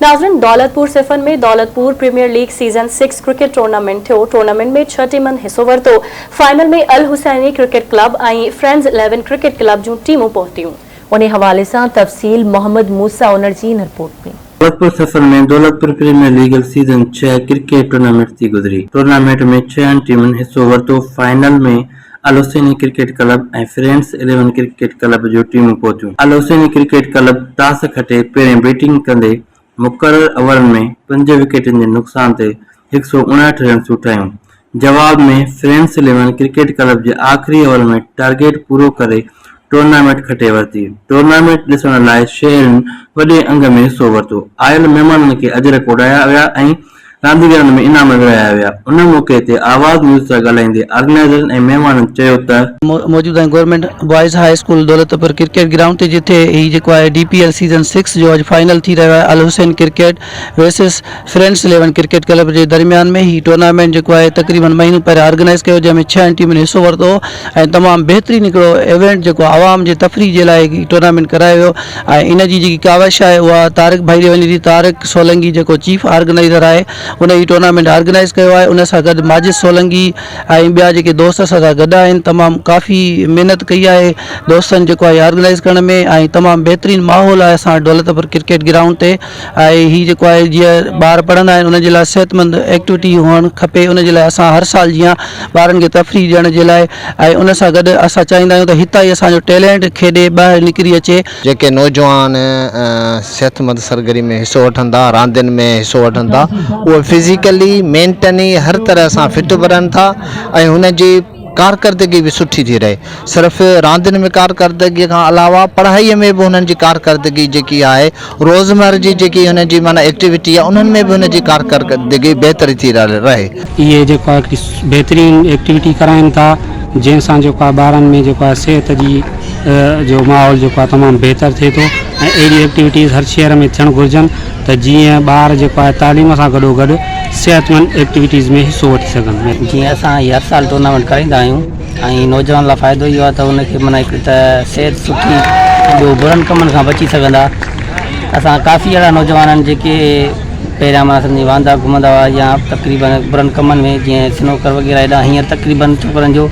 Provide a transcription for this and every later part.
ناظرين Daulatpur Safan ۾ Daulatpur premier league season six cricket tournament ٿيو، tournament ۾ ڇهه ٽيمن حصو ورتو، final ۾ Al Hussaini cricket club ۽ friends eleven cricket club جون ٽيمون پهتيون. انهي حوالي سان تفصيل محمد موسيٰ انڙ جي هن report ۾. Daulatpur Safan ۾ Daulatpur premier league season ڇهه ڪرڪيٽ ٽورنامينٽ ٿي گذري، ٽورنامينٽ ۾ ڇهن ٽيمن حصو ورتو، final ۾ Al Hussaini cricket club ۽ friends eleven cricket club جون ٽيمون پهتيون. الحسيني ڪرڪيٽ ڪلب ٽاس کٽي پهرين بيٽنگ ڪندي مقرر اوورن ۾ پنج وڪيٽن جي نقصان تي 159 رنسون ٺاهيون. جواب ۾ فرينڊس اليون ڪرڪيٽ ڪلب جي آخري اوور ۾ ٽارگيٽ پورو ڪري ٽورنامينٽ کٽي ورتي. ٽورنامينٽ ڏسڻ لاء شهرين وڏي انگ ۾ حصو ورتو. آيل مهمانن کي اجرڪ اوڍايا ويا ۽ رانديگرن ۾ انعام ورهايا ويا. ان موقعي تي آواز نيوز سان ڳالهائيندي آرگنائيزرن ۽ مهمانن چيو ته. موجود آهيون government boys high school Daulatpur cricket ground تي جتي هي جيڪو آهي D P L season six جو اڄ فائنل ٿي رهيو آهي Al Hussain cricket versus friends eleven cricket club جي درميان ۾ هي ٽورنامينٽ جيڪو آهي تقريبن مهينو پهريان آرگنائيز ڪيو جنهن ۾ ڇهن ٽيمن حصو ورتو ۽ تمام بهترين هڪڙو ايونٽ جيڪو عوام جي تفريح جي لاء هي ٽورنامينٽ ڪرايو ويو ۽ ان جي جيڪي ڪاوش آهي اها طارق ڀائي ڏي وڃي ٿي طارق سولنگي جيڪو چيف آرگنائيزر آهي ان هي ٽورنامينٽ آرگنائيز ڪيو آهي ان سان گڏ ماجد سولنگي ۽ ٻيا جيڪي دوست اسان سان گڏ آهن تمام ڪافي محنت ڪئي آهي دوستن جيڪو آهي آرگنائيز ڪرڻ ۾ ۽ تمام بهترين ماحول آهي اسان وٽ دولت پور ڪرڪيٽ گرائونڊ تي ۽ هي جيڪو آهي جيئن ٻار پڙهندا آهن انهن جي لاء صحت مند ايڪٽيوٽي هئڻ کپي ان جي لاء اسان هر سال جيان ٻارن کي تفريح ڏيڻ جي لاء ۽ ان سان گڏ اسان چاهيندا آهيون ته هتان ئي اسان جو ٽيلينٽ کيڏي ٻاهر نڪري اچي. جيڪي نوجوان صحتمند سرگرمي ۾ حصو وٺن ٿا، راندين ۾ حصو وٺن ٿا، اهي فزيڪلي، مينٽني هر طرح سان فٽ به رهن ٿا ۽ هن جي ڪارڪردگي به سٺي ٿي رهي. صرف راندين ۾ ڪارڪردگي کان علاوه پڙهائي ۾ به هنن جي ڪارڪردگي جيڪي آهي روزمره جي جيڪي هن جي معنيٰ ايڪٽيوٽي آهي انهن ۾ به هن جي ڪارڪردگي بهتر ٿي رهي. اهي جيڪو آهي هڪڙي بهترين ايڪٽيوٽي ڪرائين ٿا جنهن سان جيڪو آهي ٻارن ۾ جيڪو آهي صحت جي جو ماحول جيڪو آهي تمام بهتر ٿئي ٿو ۽ اهڙي ايڪٽيوٽيز هر شهر ۾ ٿيڻ گهرجن ته جيئن ٻار جيڪو آهي تعليم سان گڏو گڏ صحتمند ايڪٽيوٽيز ۾ حصو وٺي سگهن. جيئن اسان هي هر سال ٽورنامينٽ ڪرائيندا آهيون ۽ نوجوان لاء فائدو اهو آهي ته ان کي معنيٰ هڪ ته صحت سٺي ٻيو برن ڪمن کان بچي سگهندا اسان ڪافي اهڙا نوجوان آهن جيڪي پهريان معنيٰ سمجهي واندا گهمندا هئا يا تقريبن برن ڪمن ۾ جيئن سنوڪر وغيره هيڏانهن هينئر تقريبن ڇوڪرن جو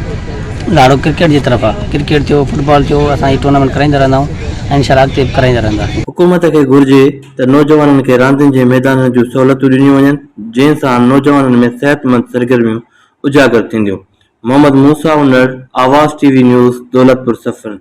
لاڙو ڪرڪيٽ جي طرف آهي ڪرڪيٽ ٿيو فٽبال ٿيو اسان هي ٽورنامينٽ ڪرائيندا رهندا آهيون ۽ انشاء الله اڳتي به ڪرائيندا رهنداسين. حڪومت کي گهرجي ته نوجوانن کي راندين جي ميدانن جون سهولتون ڏنيون وڃن جنهن سان نوجوانن ۾ صحتمند سرگرميون اجاگر ٿينديون. Muhammad Musa Unar, Awaz T V news, Daulatpur Safan.